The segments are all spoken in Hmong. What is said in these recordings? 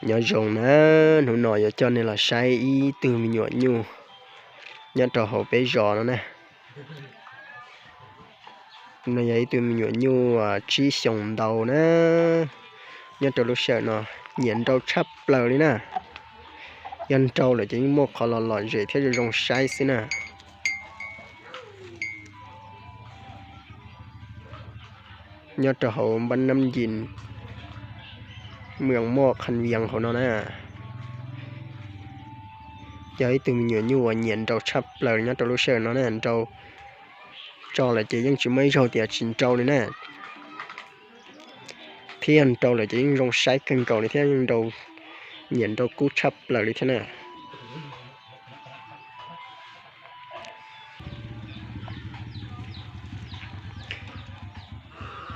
Nyob zoo na, hnub no yuav coj nej los saib ib tug me nyuam nyuj nyob rau hauv peb zos no na. No yog ib tug me nyuam nyuj tsib xyoos ntau na, nyob rau lub sij hawm no nyiam nrau tshaj plaws li na. Yog nrau lawm ces yeej muaj qhov los lom zem thiab zoo zoo saib xwb na. Nyob rau hauv npab Nab Yis, mws Moj Khas Vias hauv no na. Yog ib tug me nyuam nyuj uas nyiam nrau tshaj plaws nyob rau lub sij hawm no na, nrau tso lawm ces yeej tsis muaj ib zaug tias tsis nrau li na. Thiab yog nrau lawm ces yeej zoo saib kawg nkaus li thiab yeej nrau, nyiam nrau kub tshaj plaws li thiab na.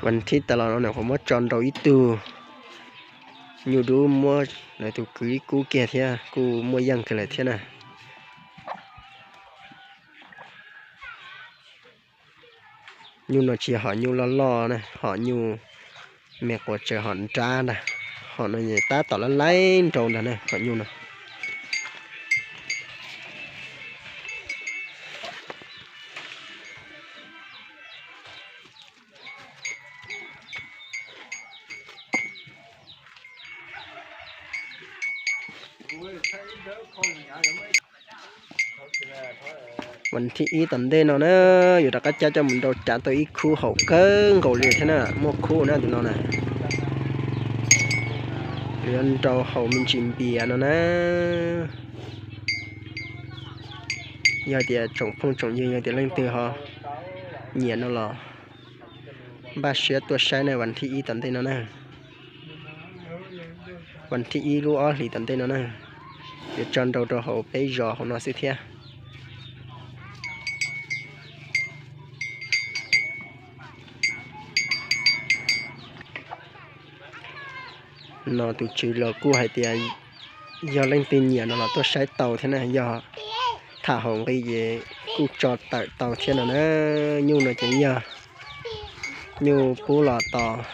Vas thib tas los no nws kuj muab tso nrau ib tug nyuj dub, muab lawv tus kwv ib kub kiag thiab kuj muaj yeej kawg lawm thiab na. Nyuj no tsis yog hom nyuj loj loj na, hom nyuj me quas tsaws hom nrab ntag. Hom no tab tom lab laib nrau ntag na, hom nyuj no. Vas thib ib tom ntej no na, yuav rov qab cab coj mus nrau cav tau ib khub haum kawg nkaus li thiab na, muaj khub na tus no na. Yuav nrau haum me ntsis npias no na. Yog tias tsoom phooj tsoom ywg yog tias leej twg ho nyiam no los npaj siab tuaj saib na, vas thib ib tom ntej no na. Vas thib ib lub ob hlis tom ntej no na, yuav tso nrau rau hauv peb zos hauv no xwb thiab. No tus tswv los kuj hais tias yog leej twg nyiam no los tuaj saib tau thiab na, yog tham haum nqi ces kuj tso tawm tau thiab no na. Nyuj no ces yog nyuj pub los tos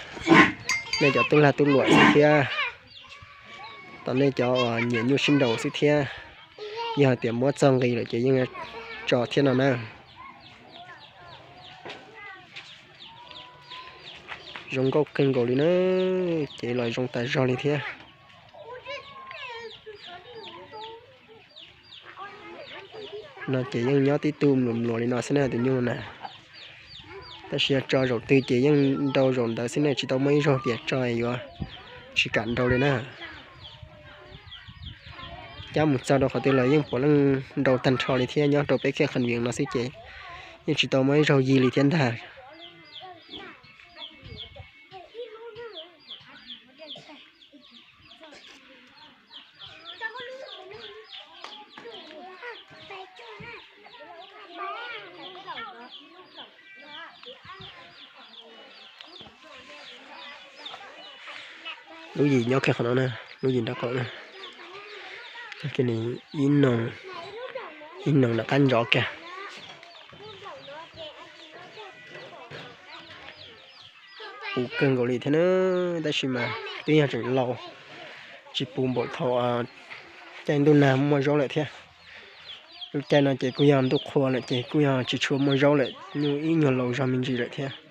nej cov tub lag tub luam xwb thiab, tos nej cov uas nyiam nyuj sib nraus xwb thiab. Yog hais tias muab txog nqi lawm ces yeej tso thiab no na. Zoo nkauj kawg nkaus li na, ces los zoo tas zog li thiab. No ces yeej nyob tib tug mluas mluas li no xwb na tus nyuj na. Tab sis yog tso zaum twg ces yeej nrau zaum ntawd xwb ne, tsis tau muaj ib zaug tias tso yuav tsis kam nrau li na. Cab mus txog rau qhov twg los yeej puav leej nrau tag nrho li thiab, nyob rau peb khej Khas Vias no xwb ces yeej tsis tau muaj ib zaug yig li thiab ntag. Lub yim nyob kiag qhov no na, lub yim nraub qaum na. Ib noog, ib noog nram qab ntsos kiag. Puv kawg nkaus li thiab na, tab sis mas twb yog tseem laus, tsis puv npaum thaum caij ntuj nag muaj zaub lawm thiab. Lub caij no ces kuj yog ntuj qhua lawm ces kuj yog tsis tshua muaj zaub lawm, nyuj ib nyuag laus zog me ntsis lawm thiab.